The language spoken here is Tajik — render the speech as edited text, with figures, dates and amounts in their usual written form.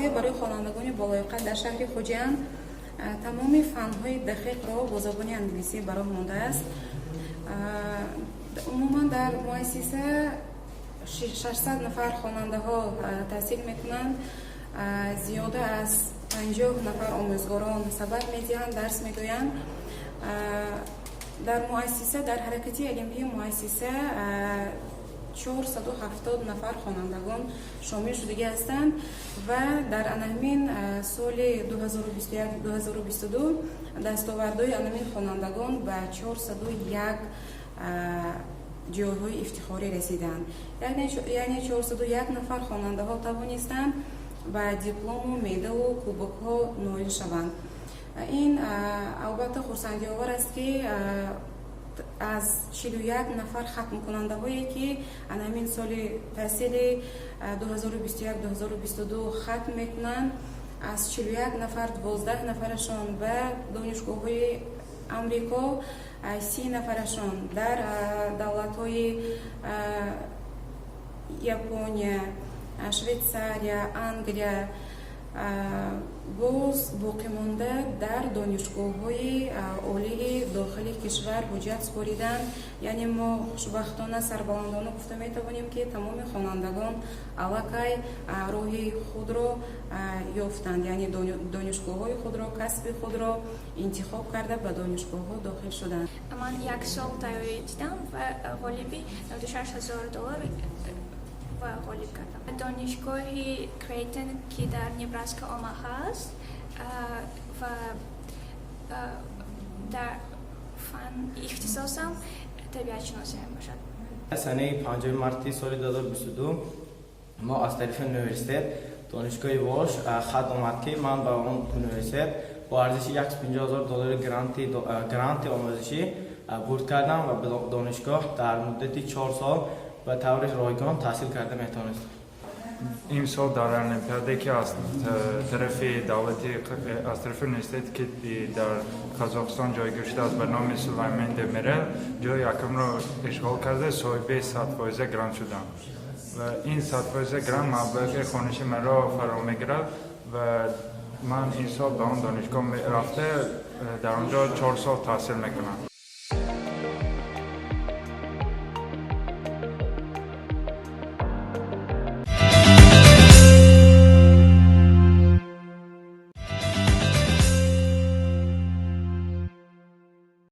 Муассисаи барои хонандагони болаёқат дар шаҳри Хуҷанд тамоми фанҳои дақиқро бо забони англисӣ ба роҳ мондааст. Умуман дар муассиса 600 нафар хонандаҳо таҳсил мекунанд. Зиёда аз 50 нафар омӯзгорон сабақ медиҳанд, дарс мегӯянд. Дар муассиса, дар ҳаракати олимпии муассиса 470 нафар хонандагон шомил шудагӣ ҳастанд ва дар анаҳамин соли 2021-2022 дастовардҳои анаҳамин хонандагон ба 401 ҷойҳои ифтихорӣ расиданд, яъне 401 нафар хонандаҳо тавонистанд ба диплому, медалу кубокҳо ноил шаванд. Ин албатта хурсандиовар аст, ки аз 41 нафар хатмкунандаҳое, ки анаҳамин соли таҳсили 2021-2022 хатм мекунанд, аз 41 нафар 12 нафарашон ба донишгоҳҳои Амрико, 30 нафарашон дар давлатҳои Япония, Швейтсария, Англия, боз боқимонда дар донишгоҳҳои олии дохили кишвар ҳуҷҷат супориданд. Яъне мо хушбахтона, сарбаландона гуфта метавонем, ки тамоми хонандагон аллакай роҳи худро ёфтанд, яъне донишгоҳҳои худро, касби худро интихоб карда, ба донишгоҳҳо дохил шуданд. Ман як сол тайёрӣ дидам ва ғолиби 96 ҳазор доллар ва ғолиб кардам. Донишгоҳи Крейтон, ки дар Небраска, Омаҳа аст, ва дар фан ихтисосам табиатшиносӣ мебошад. Санаи 5 марти соли 2022 мо аз тарафи университет, донишгоҳи Вош, хат омад, ки ман ба он университет бо арзиши 150 ҳазор доллари гранти омӯзишӣ бурд кардам ва ба донишгоҳ дар муддати 4 сол ба таври ройгон таҳсил карда метавонистам. Имсол дар олимпиаде, ки аз тарафи давлати, аз тарафи университете, ки дар Қазоқистон ҷойгир шудааст, ба номи Сулаймон Демирел, ҷои якумро ишғол карда, соҳиби 100-фоиза грант шудам ва ин 100-фоиза грант маблағи хониши маро фаро мегирад ва ман ин сол ба он донишгоҳ рафта, дар он ҷо 4 сол таҳсил мекунам.